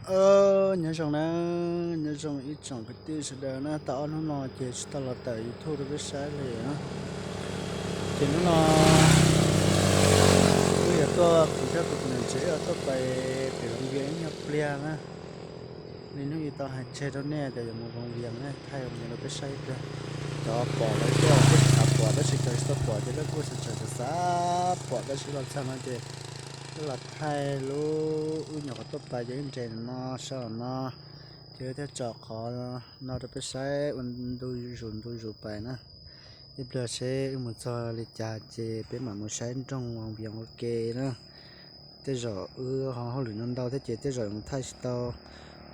Nyob zoo na, nyob zoo ib tsoom kwv tij sawv daws na, tau ob hnub no ces tsis tau los tawm YouTube rau peb saib li na. Ces hnub no wb yuav tuaj kuv thiab kuv tus niam tsev yuav tuaj pais pem Voos Vias ib nyuag pliag na. Li hnub ib tau hais tseg rau nej tias yuav mus Voos Vias na, thaij Voos Vias rau peb saib ib pliag. Cov pom lawv tuaj kuj xav pom tab sis cov tsis tau pom ces lawv kuj xav tseem xav pom tab sis los txog no ces wb los thaij lub wb nyuam qhuav tuaj pais ces wb nres no sab no, ces wb thiaj tsom qhov no rau peb saib ua ntu zus ntu zus pais na. Ib pliag seb wb mus txog li cas ces peb mam mus saib nroog Voos Vias ua ke na. Tej zaum wb ho hauj lwm no ntau thiab ces tej zaum mus thaij tsis tau,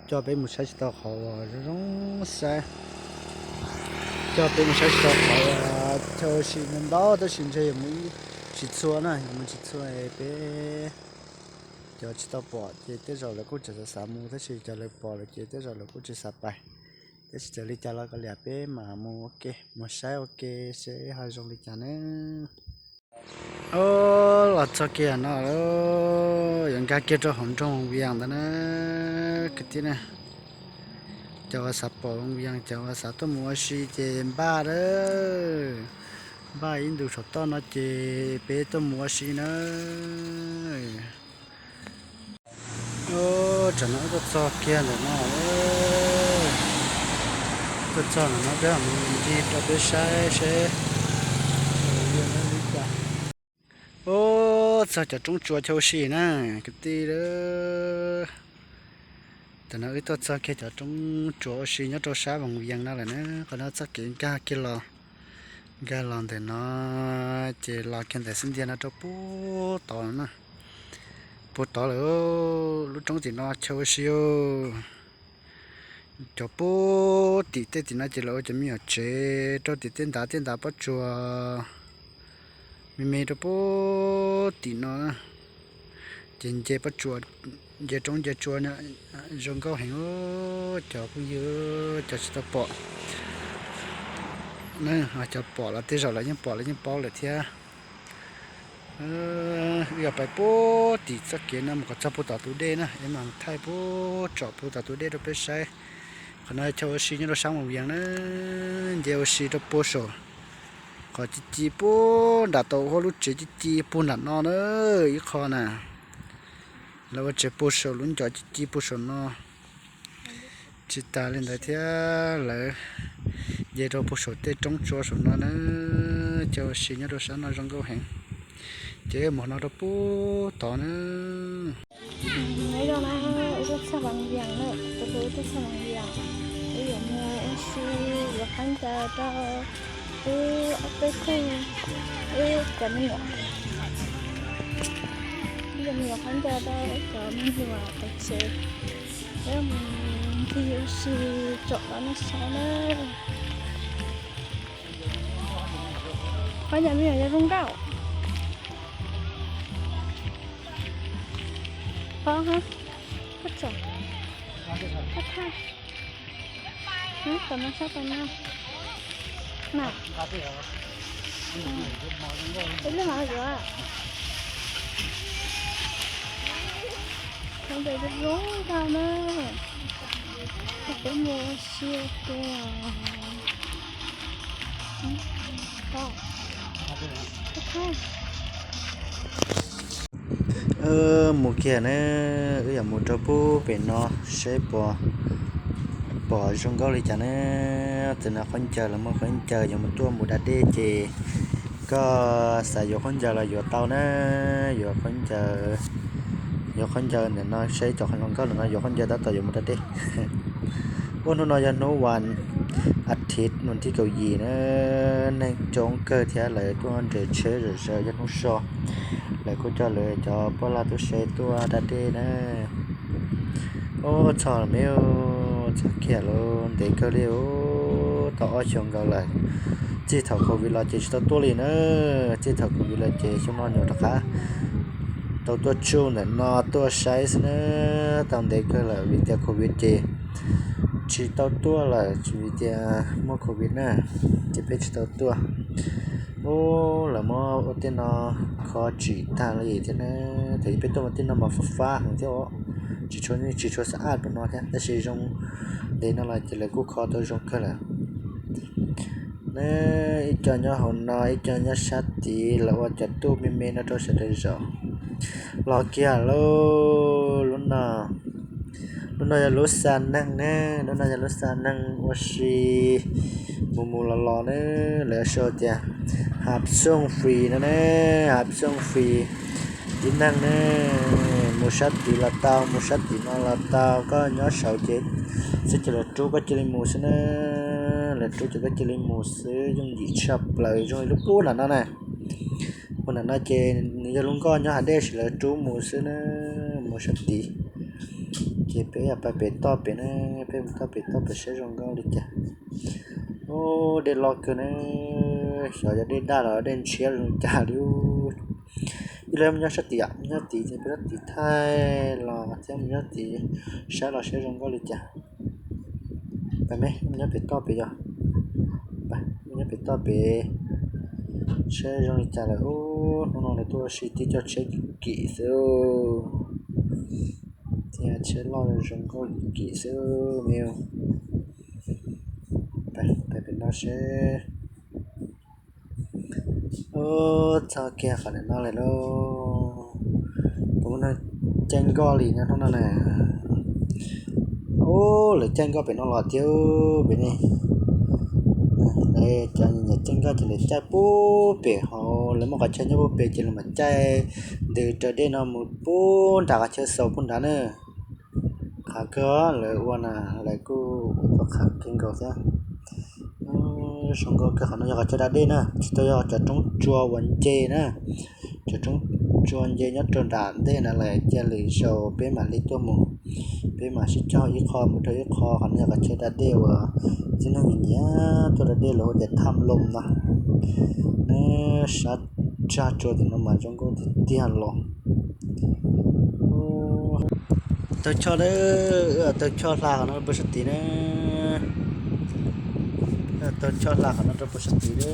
coj peb mus saib tsis tau qhov uas zoo zoo saib, coj peb mus saib tsis tau qhov uas chaw ua si ntau ntau tab sis ntshe yuav mus tsis txhua na, yuav mus tsis txhua es peb cov tsis tau pom ces tej zaum lawv kuj tseem xav xav mus tab sis cov lawv pom lawm ces tej zaum lawv kuj tsis xav pais. Tab sis txawm li cas los kav liam peb mam mus ua ke, mus saib ua ke seb ho zoo li cas na. Los txog kiag no, yuav nkag kiag rau hauv nroog Voos Vias ntawd na kwv tij na. Cov uas xav pom Voos Vias, cov uas xav tuaj mus ua si ces npaj lawm, npaj ib ntus saum toj no ces peb tuaj mus ua si na. Tsam no wb tuaj txog kiag ntawm no, tuaj txog ntawm no peb mam ncig rau peb saib seb. Ub, txog cov roob tsua chaw ua si na kwv tij. Tam no wb tuaj txog kiag cov roob tsua ua si nyob rau sab Voos Vias no lawm na. Qhov no txoj kev nkag kiag los, nkag los ntawm no ces los kiag ntawm xub ntiag no rau puag tod na. Puag tod lawm, lub roob tim no chaw ua si. Cov puag tim tej tim no ces lawv ua cov me nyuam tsev rau tim tej ntav tej ntav pob tsuas me me rau puag tim no. Ces nce pob tsuas, nce roob nce tsua zoo nkauj heev. Cov phooj ywg, cov tsis tau pom na, cov pom los tej zaum lawv yeej pom lawv yeej paub lawm thiab. Wb yuav pais puag tim txoj kev no mus kom txog puag tom tus dej na, es mam thaij puag tsom puag tom tus dej rau peb saib. Qhov no chaw ua si nyob rau sab Voos Vias na, nce ua si rau puag saum qhov ci ci puag nram tau hauv lub tsev ci ci puag nram no na, ib qho na. Lawv ua tsev puag saum lub ncov ci ci puag saum no. Tsis tas li ntawd thiab lawv nce rau puag saum tej roob tsua saum no na, chaw ua si nyob rau sab no zoo nkauj heev. Ces mus no rau puag tod na. Nyob zoo na, wb tuaj txog Voos Vias lawm, tus hlub tuaj txog Voos Vias, wb yuav mus ua si yuav khaub ncaws rau wb ob peb tug, wb cov me nyuam, wb yuav mus yuav khaub ncaws rau wb cov me nyuam pov tsev, wb mus ncig ua si tsom rau nej saib na. Khaub ncaws me nyuam yog zoo nkauj. Pov ha, koj tsom, koj thaij. Tom no sab tom no na. Ib leeg los yuav. Khaub ncaws zoo nkauj na. Koj puas mus ua si ua ke os? Mus kiag na, wb yuav mus rau puag pem no seb puas pom zoo nkauj li cas na. Tam no khaub ncaws los muaj khaub ncaws yuav mus tuaj mus da dej ces koj xav yuav khaub ncaws los yuav tau na. Yuav khaub ncaws, yuav khaub ncaws ntawm no seb cov zoo nkauj ntawm no yuav khaub ncaws tab tom yuav mus da dej. Ua hnub no yog hnub vas as thiv vas thib kaum yim na, neeg coob kawg thiab lawv tuaj nres tsheb zom zaws yog hnub so. Lawv kuj coj lawv cov poj lag tub se tuaj da dej na. Ub, txog me, txog kiag lawm, ntev kawg li os, tau ob xyoos nkaus lawm. Txij thaum covid los ces tsis tau tuaj li na, txij thaum covid los ces xyoo no nyuam rov qab tau tuaj tsuj ntawm no tuaj saib xwb na, tau ntev kawg lawm vim tias covid ces tsis tau tuaj lawm vim tias muaj covid na, ces peb tsis tau tuaj. Ub, lawv muab ua tej no kho tsim tag li thiab na, thaum ub peb tuaj mas tej no mas fab fab heev thiab os. tsis tshua, tsis tshua xab aj pem no thiab, tab sis zoo ntev no los ces lawv kuj kho tau zoo kawg lawm. Ne, ib co nyob hauv no, ib co nyob sab tid, lawv ua cov tuj me me no rau sawv daws zaum. Los kiag lauj, lub no, lub no yog lub xa neeg ne, lub no yog lub xa neeg ua si mus mus los los ne, lawv sau tias hav xooj fis no ne, hav xooj fis. Tib neeg ne, mus sab tid los tau, mus sab tim no los tau, koj nyob saud ces xwb ces lawv rub koj cia li mus xwb na. Lawv rub ces koj cia li mus xwb, yooj yim tshaj plaws, zoo li lub pub nram no na. Mus nram no ces nws yog lub nkoj nyob hav dej, sis lawv rub mus xwb na, mus sab tid. Ces peb yog pais pem toj pem na, peb mus toj pem toj pem saib zoo nkauj li cas. Ub, dej loj kawg na, xyov yog dej daj los dej ntshiab zoo cas li. Ib leeg mus nyob sab tid, nyob tid ces peb sab tid thaij los thiab mus nyob tid saib los saib zoo nkauj li cas. Pais me, mus nyob pem toj pem yog, mus nyob pem toj pem saib zoo li cas lawm. Ub, hnub no lawv tuaj ua si tib co tsheb kim xwb, tib tsheb loj zoo nkauj kim xwb me. Pais pem no seb. Ub, txog kiag qhov ntawm no lawm lauj. Kuv muaj neeg caij nkoj li no hnub no na. Ub, lawv caij nkoj pem no los thiab pem ne. Lawv cov nyiam caij nkoj ces lawv caij pub pem hauv, lawv muaj qhov chaw nyob pub pem ces lawv mam caij ntws raws dej no mus pub nram qhov chaw xaus pub nrad na. Qhov kawg lawv ua na, lawv kuj ua qhov kawg nkaus thiab. Zoo nkauj kawg, qhov no yog qhov chaw da dej na, tsis tau yog cov roob tsua uas nce na. Cov roob tsua nce nyob rau nram ntej na, lawv cia li zaum peb mam li tuaj mus. Peb mam sib cog ib qho mus rau ib qho, qhov no yog qhov chaw da dej uas tib neeg nyiam nyiam tuaj da dej los ua tias tham loos no. Neb sab tsag tsua tim no mas zoo nkauj tiag tiag los. Taug choj, taug choj hla qhov no rau puag sab tid na. Taug choj hla qhov no rau puag sab tid na.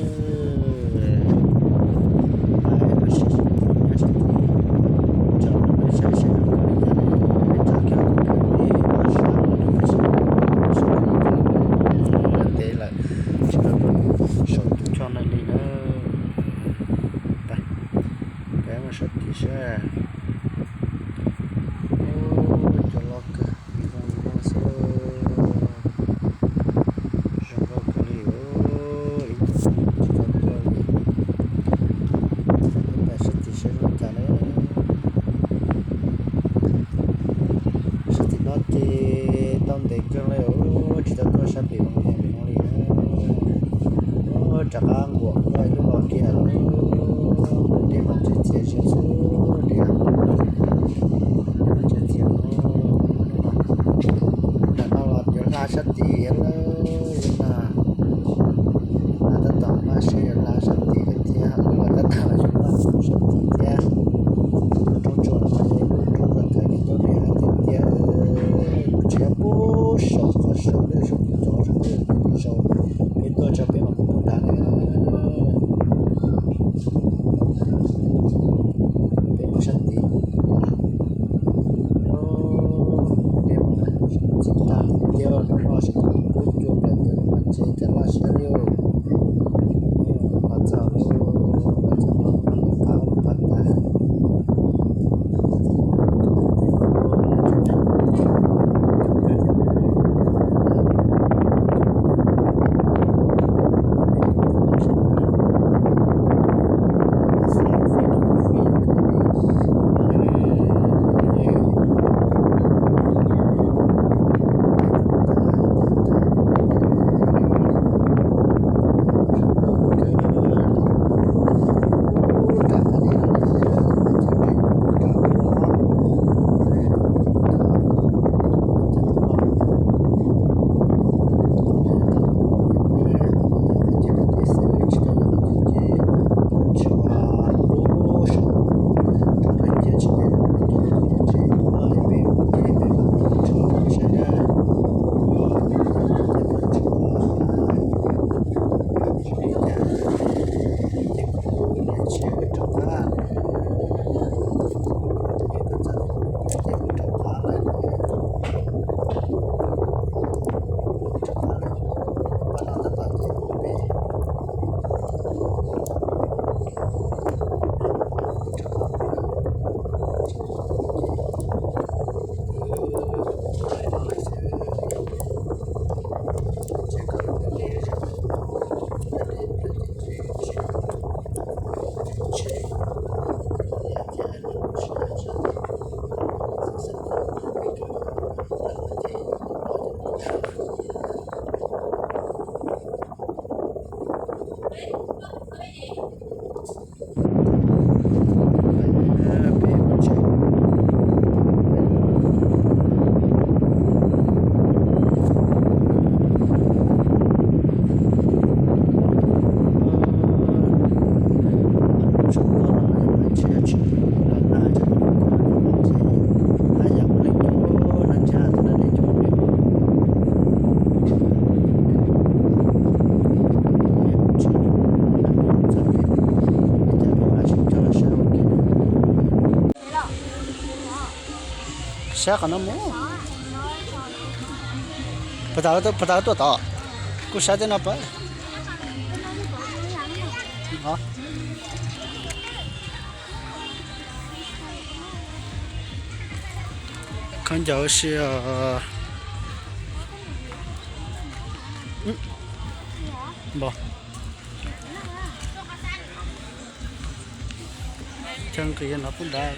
Ntev lawm, tsis tau tuaj saum tus choj no li na. Peb mus sab tid seb. Cov loj kawg, zoo nkauj xwb. Zoo nkauj kawg li, ib tug tsis tau tuaj li. Peb sab tid seb zoo cas na. Sab tim no ces tau ntev kawg li, tsis tau tuaj sab pem no li na. Rov qab nquam koj ib lub los kiag, dej mas txias txias zog xwb, dej mas txias txias. Nram no los yuav hla sab tid lawm na. Hla tab tom hla seb yuav hla sab tid thiab, hla tab tom yuav hla sab tid thiab. Roob tsua no yog ib lub roob txoj kev ncauj dej hab tiag tiag. Kuv tseem pub saum qhov saum lwj saum cov saum lwj saum, peb tuaj tso peb mam pub nrad na. Peb mus sab tid. Dej mas txias tag tiag, hnub no sib kub cua plaws ntawm no ces cas laj siab li. Pab txog, pab txog no, pab tas. Saib qhov no mus. Puas tas, puas tas tuaj tod? Kuj saib tej no pab. Khaub ncaws ua si os. Npog. Chaw nqis no pub nrad.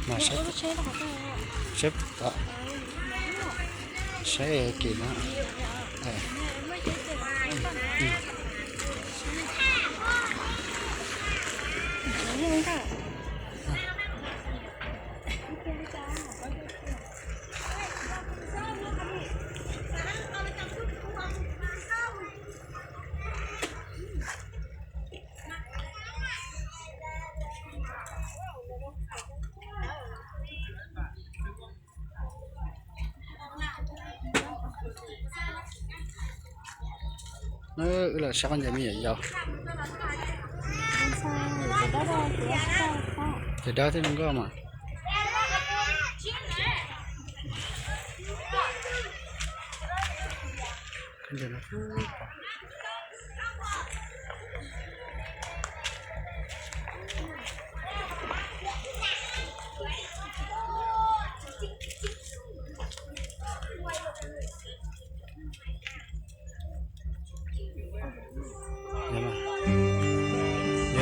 Mas saib, saib, saib kis no. Wb los saib khaub ncaws me nyuam yaus. Ces dawb thiab zoo nkauj mas. Yuav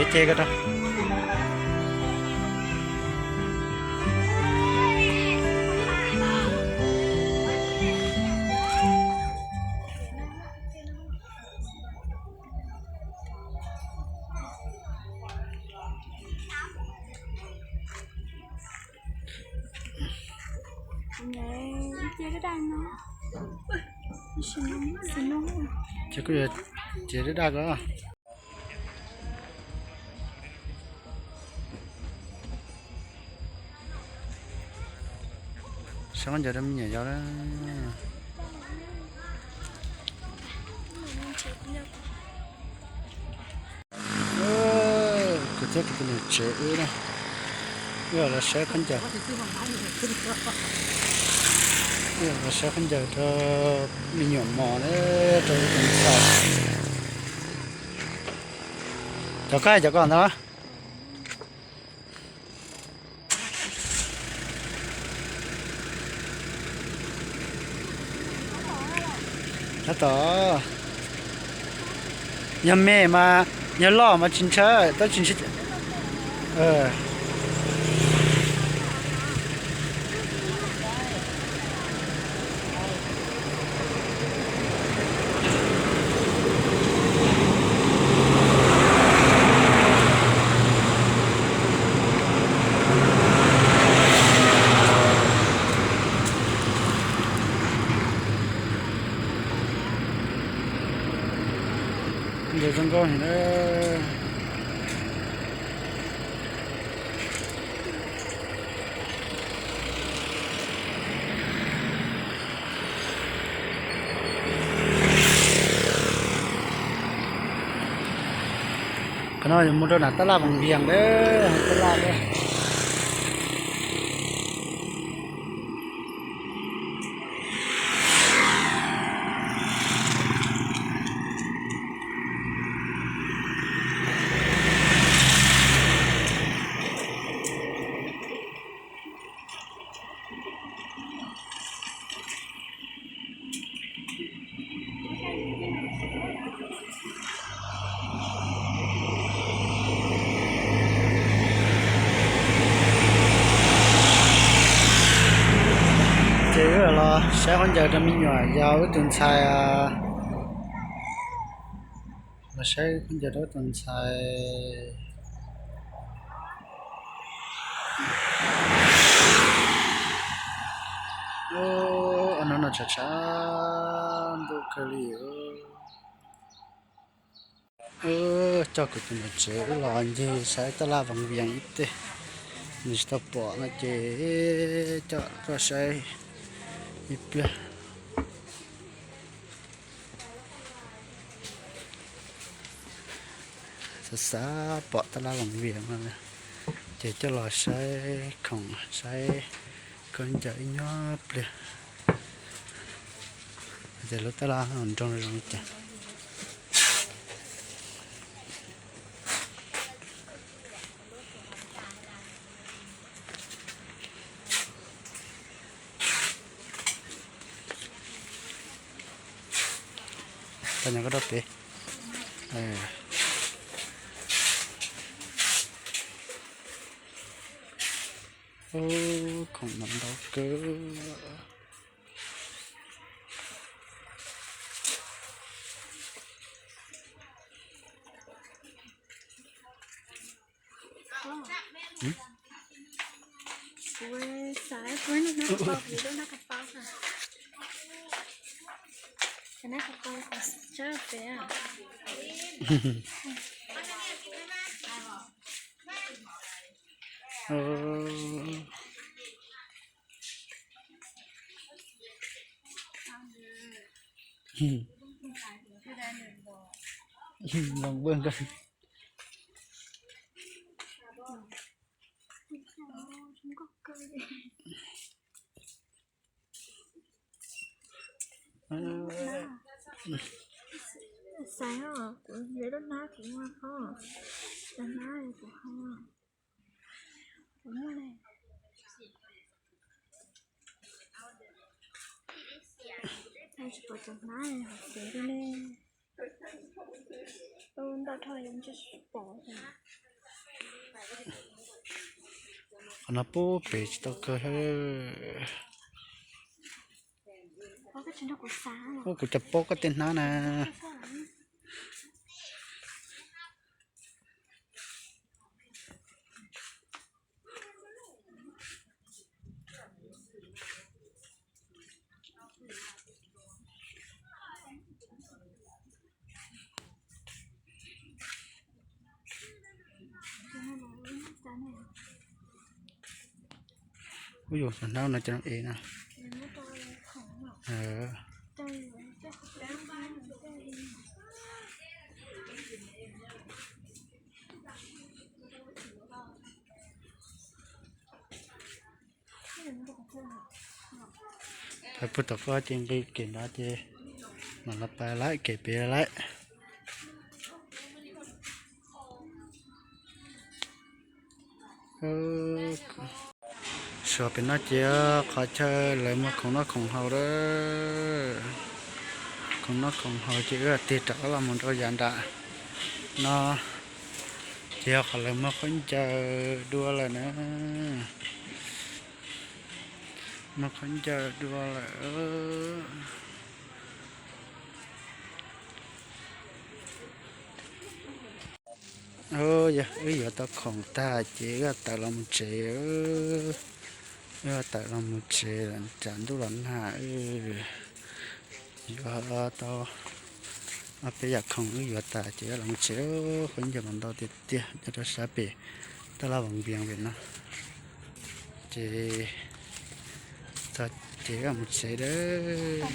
ib ce ko rau. Ces kuj yuav ces daj daj ko. Saib khaub ncaws rau me nyuam yaus. Kuv thiab kuv tus niam tsev wb na, wb los saib khaub ncaws, wb los saib khaub ncaws rau me nyuam mos na, rau tus ntxhais. Cov koj, cov koj ntag. Tab tom, yog me mas, yog loj mas tsis ntshai, tab tsis ntshai. Nws zoo nkauj heev na. Qhov no mus rau nram tab laj Voos Vias, tab laj. Ces wb los saib khaub ncaws rau me nyuam yaus wb tus ntxhais. Los saib khaub ncaws rau wb tus ntxhais. Ub, no no tshav tshav ntuj kawg li. Coj kuv tus niam tsev wb los ncig saib taj laj Vaj Vias ib teg, nws tsis tau pom no ces coj tuaj saib ib pliag. Xav xav pom taj laj Vaj Vias no ces coj los saib khoom saib khaub ncaws ib nyuag pliag. Hais tias lub taj laj nrog zoo li cas. Tau nyob koj rau pem. Ub, khoom no ntau kawg. Zoo nkauj kawg. Xav os, kuv yuav lub hnab kuv muaj os. Lub hnab kuv ho, kuv muaj ne. Tsis pom cov hnab hauv tsev li ne. Ntau dhau tsis pom. Qhov no pub pem tsis tau kawg. Ub, kuv cov paub koj tej hnab na. Ub, yus hnab no cov ev na. Peb pug tom koj ces nqis kem nrad ces mam los pais lawm, kem pem lawm. Suav pem no ces qhov chaw lawv muag khoom noj khoom haus lawm. Khoom noj khoom haus ces wb tig rov qab los mus rau yav nram no, ces yog qhov lawv muag khaub ncaws dua lawm na. Muag khaub ncaws dua lawm. Yog wb yuav tau khoom tag ces wb tawm los mus tsev. Wb tawm los mus tsev lawm, tsam ntuj los nag. Wb yuav tau ob peb yam khoom wb yuav tas ces wb los mus tsev. Khaub ncaws los ntau tiag tiag, nyob rau sab pem taj laj Vaj Vias pem no. Ces txog ces wb mus tsev dawb.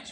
Ua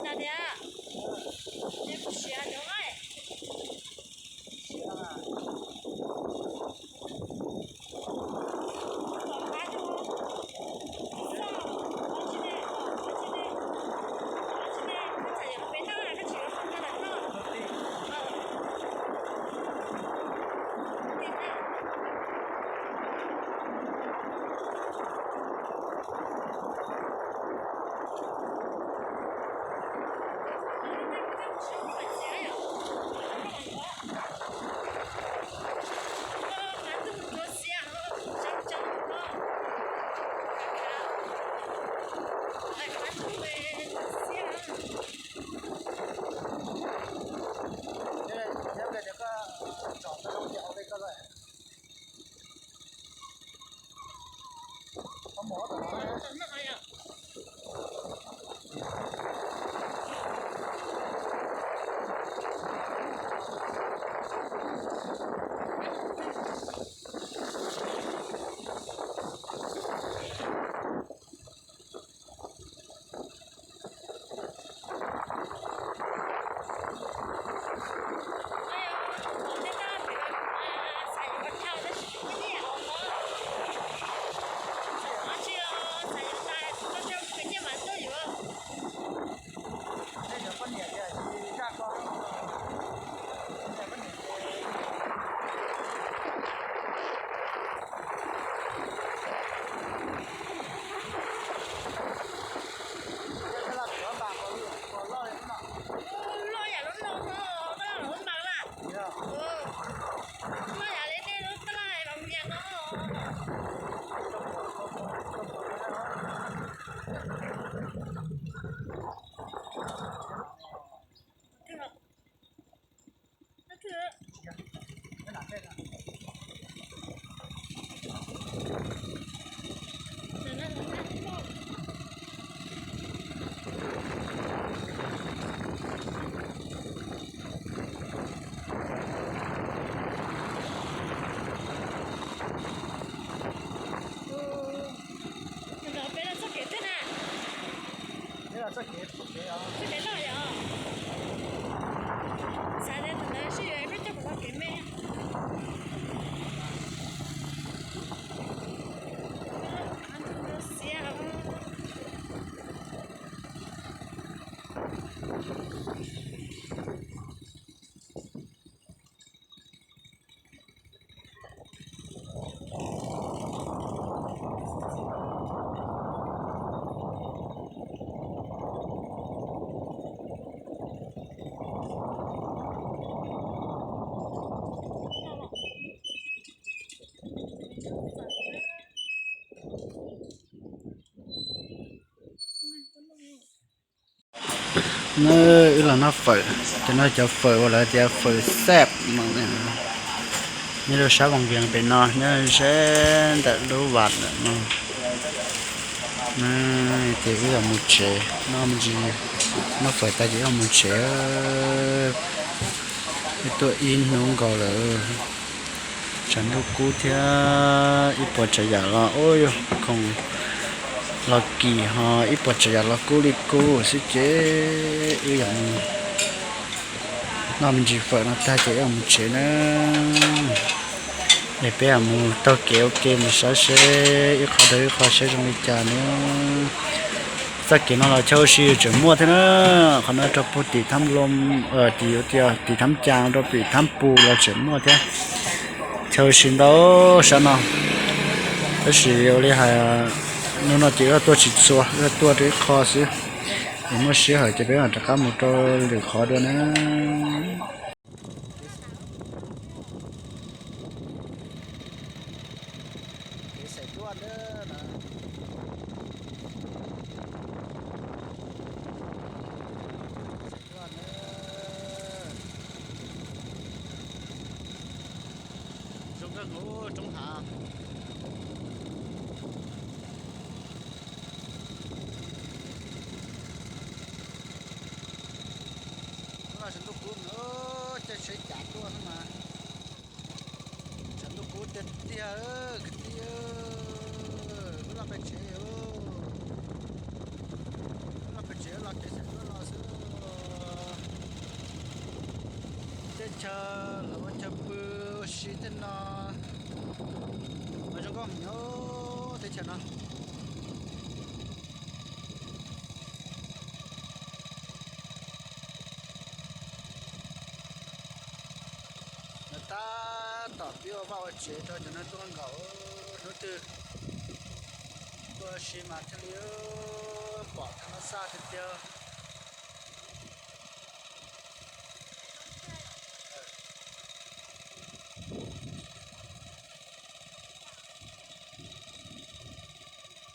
cas tiag? Kuv siav cov qaib. Xav tias tus ntawd sib yuav ib pliag coj kuv tau kev me. Xiab. Nawb, wb los noj fawm, cov no cov fawm uas lawv tias fawm xab no, nyob rau sab Vaj Vias pem no, nyob ze ntawm lub vas lawm no. Ces wb yuav mus tsev, noj me ntsis, noj fawm tas ces wb yuav mus tsev. Wb tuaj ib hnub nkaus lawm, tshav ntuj kub thiab ib puas tsav yam los ub yog khoom los kim ho ib puas tsav yam los kub li kub xwb ces wb yuav mus noj me ntsis fawm no tag ces wb yuav mus tsev na. Es peb yuav mus taug kev ua ke mus saib seb ib qho rau ib qho seb zoo li cas na. Txoj kev no los chaw ua si tseem muaj thiab na. Qhov no rau puag tim Thab Loo, tim, tim Thab Cas rau tim Thab Pus los tseem muaj thiab. Chaw ua si ntau sab no. Tab sis ua li hais, hnub no ces wb tuaj tsis txhua, wb tuaj rau ib qho xwb. Es muaj sij hawm ces peb mam rov qab mus rau lwm qhov dua na. Zoo nkauj nkaus roob hav. Hnub no tshav ntuj kub no, caij tsheb cav tuaj xwb mas tshav ntuj kub tiag tiag kwv tij. Wb los pem tsev, wb los pem tsev los kev xav tuaj los xwb. Teb chaws lawv ua chaw pw ua si tej no mas zoo nkauj heev os teb chaws no. Lawv tab tom pib ua vaj ua tsev rau cov neeg tuaj nkaum hnub twg tuaj si mas thiaj li pom tau lub xaj tiag tiag.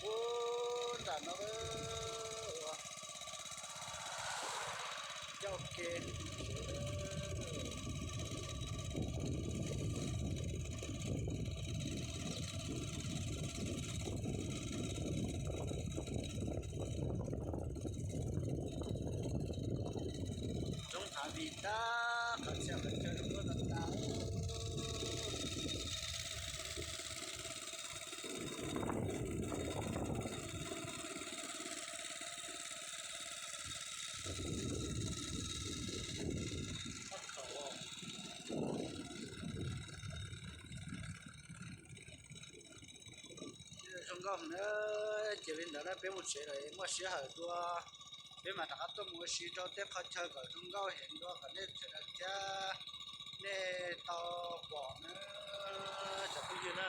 Ub, nram no ua coj ke. Roob hav vim tab qhov txhia qhov chaw zoo nkauj tas tas. Zoo nkauj na, ces li ntawd na peb mus tsev lawm muaj sij hawm dua peb mam rov qab tuaj mus ua si rau tej qhov chaw kom zoo nkauj heev dua kom nej sawv daws thiab nej tau pom na cov phooj ywg na.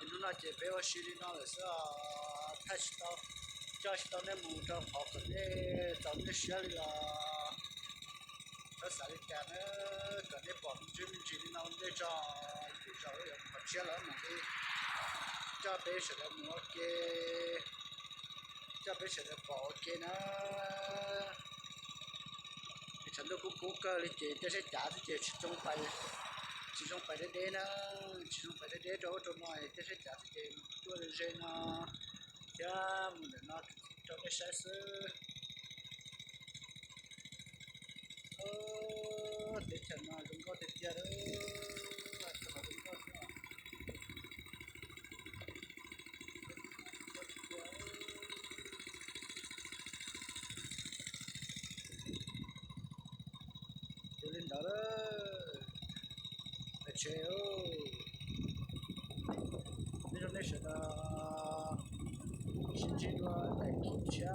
Es hnub no ces peb ua si li no lawm xwb os, thaij tsis tau, coj tsis tau nej mus rau qhov kom nej txaus nej siab li los txhob xav li cas na, kom nej pom me ntsis me ntsis li no ua ntej tso, ces zaum lawv yuav qhov tshiab lawv mus li, coj peb sawv daws mus ua ke, coj peb sawv daws pom ua ke na. Es tshav ntuj kub kub kawg li ces caij tsheb cav xwb ces tsis zoo pais, tsis zoo pais deb deb na, tsis zoo pais deb deb rau ub rau no, caij tsheb cav xwb ces mus tuaj ze ze no thiab mus ntawm no rau nej saib xwb. Teb chaws no zoo nkauj tiag tiag, zoo nkauj tiag. Li ntawd, peb zos nej sawv daws sib ntsib dua daim khiv tshiab.